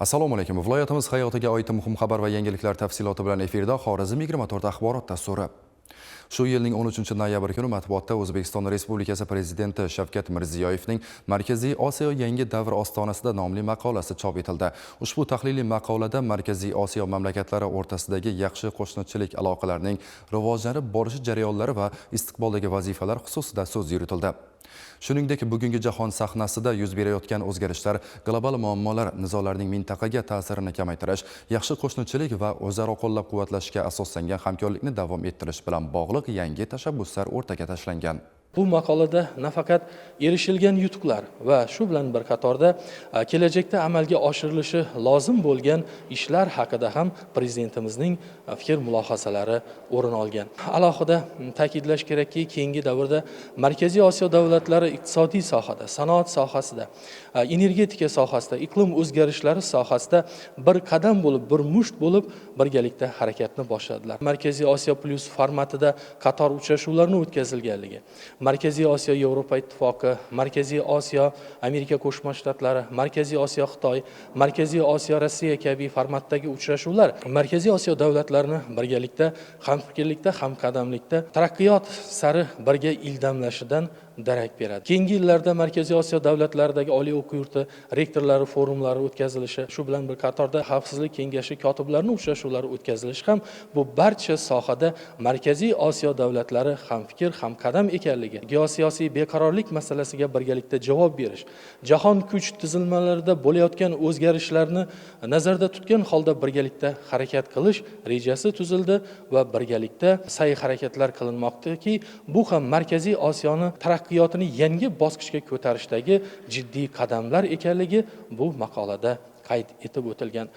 Assalomu alaykum. Viloyatimiz hayotiga oid muhim xabar va yangiliklar tafsiloti bilan efirda Xorazm 24 axborot dasturi. Shu yilning 13 noyabr kuni matbuotda O'zbekiston Respublikasi Prezidenti Shavkat Mirziyoyevning Markaziy Osiyo yangi davr ostonasida nomli maqolasi chop etildi. Ushbu tahliliy maqolada Markaziy Osiyo mamlakatlari o'rtasidagi yaxshi qo'shnichilik aloqalarining rivojlanib borishi jarayonlari va istiqboldagi vazifalar xususida so'z yuritildi. Shuningdek, bugungi jahon sahnasida yuz berayotgan o'zgarishlar, global muammolar, nizolarning mintaqaga ta'sirini kamaytirish, yaxshi qo'shnichilik va o'zaro qo'llab-quvvatlashga asoslangan hamkorlikni davom ettirish bilan bog'liq yangi tashabbuslar o'rtaga tashlangan. Bu maqolada nafaqat erishilgan yutuqlar va shu bilan bir qatorda kelajakda amalga oshirilishi lozim bo'lgan ishlar haqida ham prezidentimizning fikr mulohazalari o'rin olgan. Alohida ta'kidlash kerakki, keyingi davrda Markaziy Osiyo davlatlari iqtisodiy sohada, sanoat sohasida, energetika sohasida, iqlim o'zgarishlari sohasida bir qadam bo'lib, bir musht bo'lib birgalikda harakatni boshladilar. Markaziy Osiyo plyus formatida qator uchrashuvlarni o'tkazilganligi, Markaziy Osiyo Yevropa Ittifoqi, Markaziy Osiyo Amerika Qo'shma Shtatlari, Markaziy Osiyo Xitoy, Markaziy Osiyo Rossiya kabi formatdagi uchrashuvlar Markaziy Osiyo davlatlarini birgalikda, hamfikrlikda, hamqadamlikda taraqqiyot sari birga ildamlashidan darak beradi. Keyingi yillarda Markaziy Osiyo davlatlaridagi oliy o'quv yurti rektorlari forumlari o'tkazilishi, shu bilan bir qatorda Xavfsizlik kengashi kotiblarining uchrashuvlari o'tkazilishi ham bu barcha sohada Markaziy Osiyo davlatlari hamfikr, hamqadam ekanligi, geosiyosiy beqarorlik masalasiga birgalikda javob berish, jahon kuch tizilmalarida bo'layotgan o'zgarishlarni nazarda tutgan holda birgalikda harakat qilish rejasi tuzildi va birgalikda sa'y harakatlar qilinmoqdaki, bu ham Markaziy Osiyoni taraqqiyotini yangi bosqichga ko'tarishdagi jiddiy qadamlar ekanligi bu maqolada qayd etib o'tilgan.